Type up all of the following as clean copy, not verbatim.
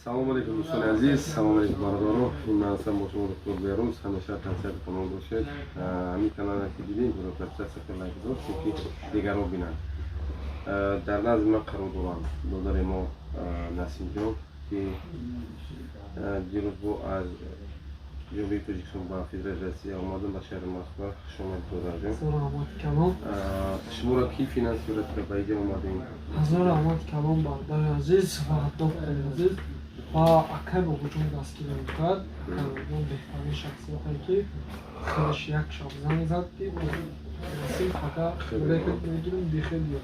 Салому алейкум, дӯстони азиз, салому алейкум, бародаро. Ин ман ҳастам бо шумо, доктор Берӯз. Ҳамеша тансиҳати хонон бошед. Ҳамин канале ки дидем, подписаться, лайк гузор, чунки дигарон бинанд. Дар назди ман қарор дорам додари мо Насимҷон, ки дирӯз бо аз Ҷумҳурии Тоҷикистон ба Федератсияи Россия омадам, ба шаҳри Москва. Хуш омадед, додарҷон. Ҳазор раҳмати калон. Шуморо ки финансировать кард, ба иҷа омадем? Ҳазор раҳмати калон, бародари азиз ва доктори азиз ва акай Бобоҷон дастгирӣ кард. Акай Бобоҷон беҳтарин шахсияте, ки худаш як шаб занг зад, ки Насим, фақат билет мегирам, бихел биё.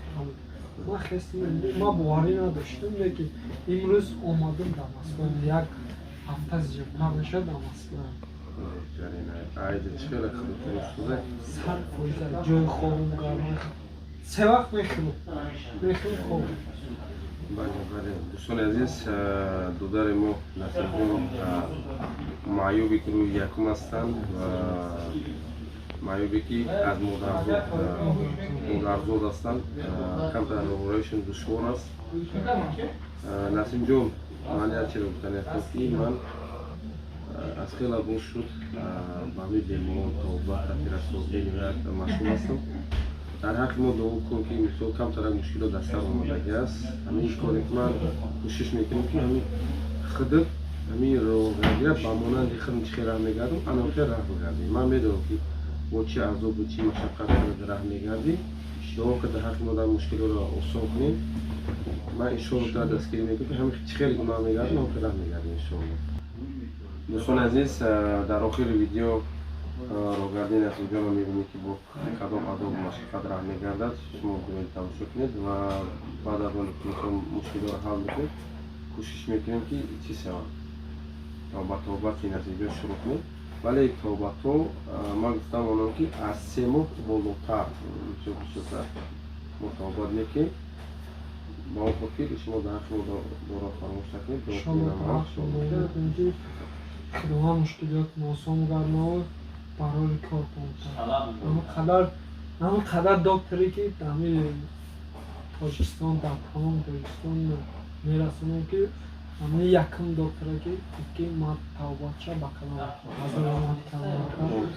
Ман хестим, ман боварӣ надоштам, лекин имрӯз омадам дар Москва, як ҳафта зиёдтар мешавад дар Москва. Беҳтарин. Айда чӣ хеле худатон истода? 100%. Ҷои хобам гарм, се вақт мехӯрам, мехӯрам, хобам. Бале, дӯстони азиз, додари мо Насимҷон маъюби гурӯҳи якум ҳастанд ва маъюбе ки аз модарзод ҳастанд, камтар роҳроишон душвор аст. Насимҷон, ман як чиро гуфтани ҳастам, ки ман аз хеле боз шуд ба ҳамин беморон табобат, оператсион бениҳоят машғул ҳастам. Дар ҳаққи мо дуо кун, ки мисол камтарак мушкилот дар сар омадагӣ аст. Ҳамин коре ки ман кӯшиш мекунам, ки ҳамин худат ҳамин роҳгардира ба монанди худам чӣ хел раҳ мегардам, ана хел раҳ бигардем. Ман медонам, ки бо чӣ азобу чӣ машаққат худат раҳ мегардӣ. Дуо ки дар ҳаққи мо дар мушкилотро осон кунем. Ман иншоалло дар дастгирӣ мекунам, ки ҳамин чӣ хеле ки ман мегардам, ҳамин хел раҳ мегардем, иншоалло. Дӯстони азиз, дар охири видео роҳгардии Насимҷонро мебинед, ки бо кадом азобу машаққат раҳ мегардад. Шумо биёед, тамошо кунед ва баъд аз он ки мисол мушкилотро ҳал мекунед, кӯшиш мекунем, ки чӣ шавад, ба табобати Насимҷон шурӯъ кунем. Вале табобатҳо, ман гуфтам онон, ки аз 3 моҳ болотар, бисёр бисёртар мо табобат мекунем. Ба он хотир шумо дар ҳаққи мо дуоро фаромӯш накунед. Дуо кунед. Худованд мушкилиётро осон гардонад, барои кор ҳамин қадар докторе, ки ҳамин Тоҷикистон, дар тамоми Тоҷикистон мерасонем, ки ҳамин якум докторе, ки гуфт, ки ман табобатша ба калом.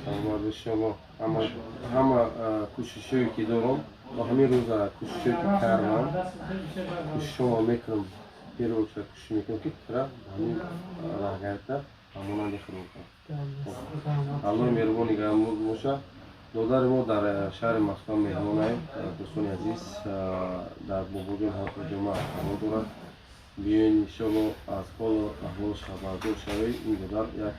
Саломат бошед. Ҳама кӯшишҳое ки дорам, ба ҳамин рӯза кӯшишҳое ки кардам, кӯшишҳоро мекунам, первую очередь кӯшиш мекунам, ки тура ҳамин раҳгарда ба монанди худо. Аллоҳи меҳрубон нигаҳбон боша. Додари мо дар шаҳри Москва меҳмонаем. Дӯстони азиз, дар Бобоҷон ҳамҷома қарор дорад. Биёен, иншоалло, аз ҳолу аҳволаш хабардор шавед. Ин додар як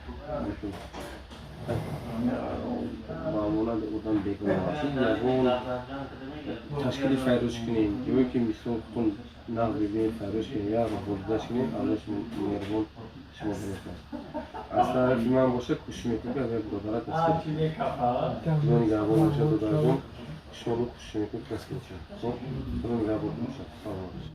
ба монанди одам бегуноҳ аст. Ягон ташкили файрош кунем ё ки мисол худтон нағз бибинед, файрош кунем, як роҳбодидаш кунем. Аллоҳ меҳрубон шумо бошад. Аз тарафи ман боша, кӯшиш мекунем, ки аз як додара дастгирӣ. Худо нигаҳбон бошад, додарҷон. Шумо кӯшиш мекунем, ки дастгирӣ шавад. Худо нигаҳбон бошад, саломат.